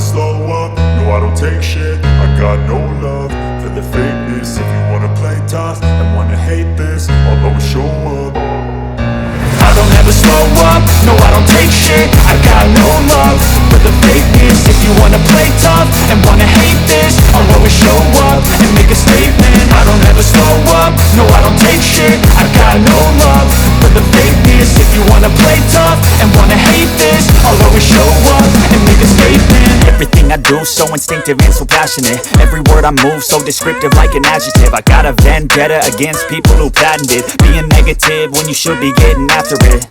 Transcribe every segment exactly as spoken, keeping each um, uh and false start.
Slow up, no, I don't take shit. I got no love for the fakeness. If you wanna play tough and wanna hate this, I'll always show up. I don't ever slow up, no, I don't take shit. I got no love for the fakeness. If you wanna play tough and wanna hate this, I'll always show up and make a statement. I don't ever slow up, no, I don't take shit. I got no love for the fakeness. If you wanna play tough and wanna hate this, I'll always show up and make a statement. Everything I do so instinctive and so passionate. Every word I move so descriptive like an adjective. I got a vendetta against people who patented being negative when you should be getting after it.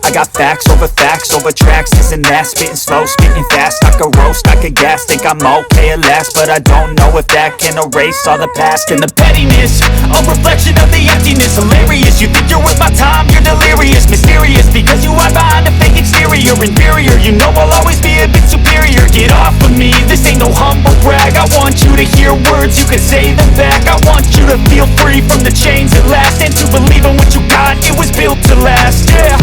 I got facts over facts over tracks, this and that, spitting slow, spitting fast. I could roast, I could gas, think I'm okay at last, but I don't know if that can erase all the past. And the pettiness, a reflection of the emptiness. Hilarious, you think you're worth my time, you're delirious. Mysterious, because you hide behind a fake exterior. Inferior, you know I'll always be a bit superior. Get off of me, this ain't no humble brag. I want you to hear words, you can say them back. I want you to feel free from the chains that last, and to believe in what you got, it was built to last, yeah.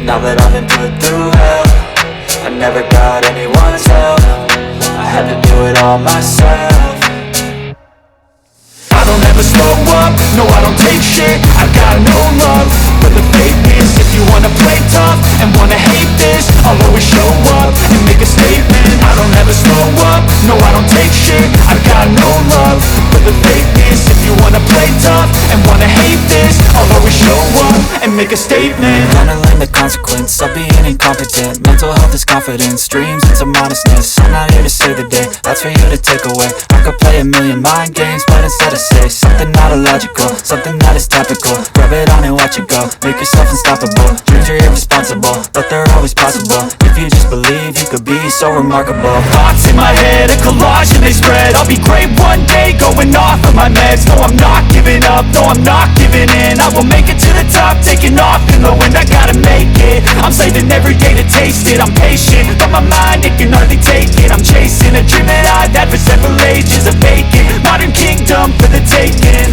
Now that I've been put through hell, I never got anyone's help. I had to do it all myself. I don't ever slow up, no, I don't take shit. I got no love for the fakeness. If you wanna play tough and wanna hate this, I'll always show up and make a statement. I don't ever slow up, no, I don't take shit. I got no love for the fakeness. If you wanna play tough and wanna hate this, I'll always show up and make a statement. Gonna learn the consequence of being incompetent. Mental health is confidence, dreams and some honestness. I'm not here to save the day, that's for you to take away. I could play a million mind games, but instead I say something not illogical, something that is topical. Rub it on and watch it go, make yourself unstoppable. Dreams are irresponsible, but they're always possible. If you just believe, you could be so remarkable. Thoughts in my head, a collage and they spread. I'll be great one day, going off of my meds. No, I'm not giving up, no, I'm not giving in. I will make it to the top, taking off in the wind. I gotta make it, I'm saving every day to taste it. I'm patient, but my mind, it can hardly take it. I'm chasing a dream that I've had for several ages. A vacant modern kingdom for the taking.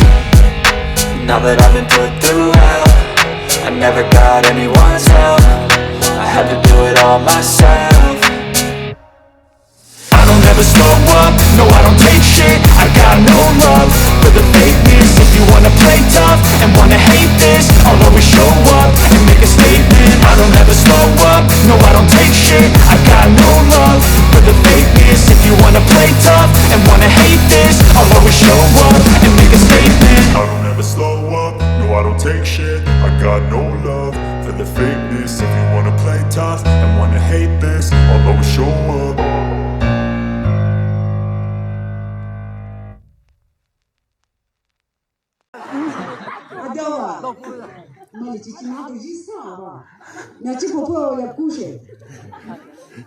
Now that I've been put through hell, I never got anyone's help. I had to do it all myself. I don't ever slow up, no, I don't take shit. I got no love for the fakeness. If you wanna play tough and wanna hate this, I'll always show up and make a statement. I don't ever slow up, no, I don't take shit. I got no love for the fakeness. If you wanna play tough and wanna hate this, I'll always show up and make a statement. I don't ever slow up, no, I don't take shit. I got no love for the fakeness. If you wanna play tough and wanna hate this, I'll always show up. Adawa. Mali chichi na tu jisa ba. Na chi popo ya kushe.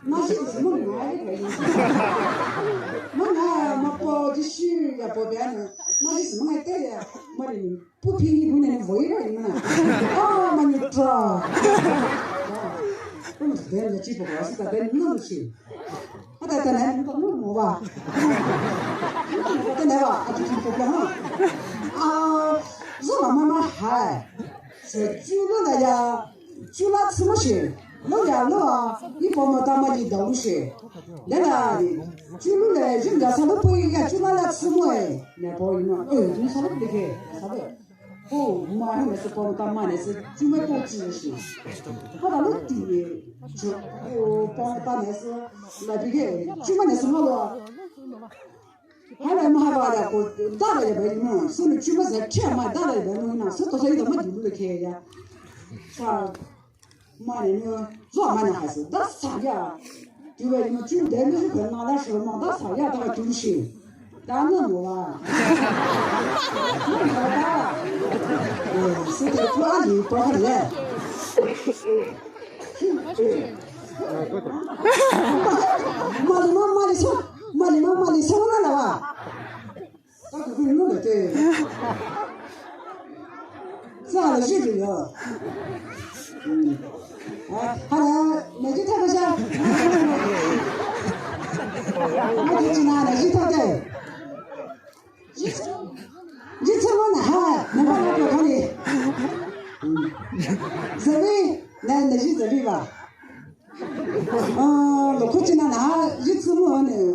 Na shi si mo na ya ka yi. Mo na ma po ji shi ya po bia na. Na shi si mo te ya. Mali ni. Pu phi ni bu ne voi ra ni na. Ah, mani tra. Pu de na chi popo si ta de no shi. Ata ta na ni ta mo mo ba. Ta na ba, a chi popo ha. Ah, zo ma ma ma hai. Se ju lo na ya. Ju la tsu mo shi. Lo ya lo a. Ni po mo ta ma ni da lu shi. Da la ni. Ju lu le, ju ya sa lo pu ya ju la la tsu mo e. Ne po ni mo. Eh, ni sa lo pu ke. Sa lo. Oh, ma ne se po ta ma ne se ju me po tsu shi. Ha da lo ti e. Ju, oh, po ta ne se. La pi ke. Ju ma ne se mo lo. Hala ma ha ba da ko da da ya ba ni mo. So ni ju ma se che ma da da ya ba ni na. So to sa ni da ma di lu ke ya. Sa ma ni mo. Zo ma na ha se. Da sa ya. Ju ba ni mo ju de ni ko na la shi ma da sa ya da ju shi. Da na mo wa. Eh, se de ko a ni ko ha le. Ma ni mo ma ni so. Ma ni mo ma ni so na la wa. Sa le shi le yo. Hala, ne ji ta ka sha. Ne ji na, ne ji ta de. Ji ta mo na ha, ne ba na ko ka ni. Zabi, ne, ne ji zabi ba. Ah, lo ko ji na na.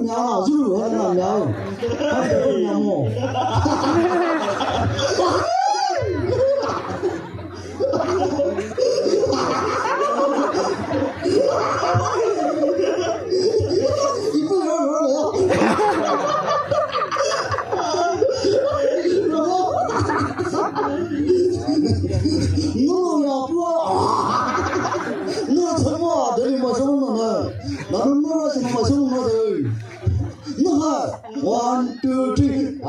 Zulu, zulu, zulu, zulu. One, two, three.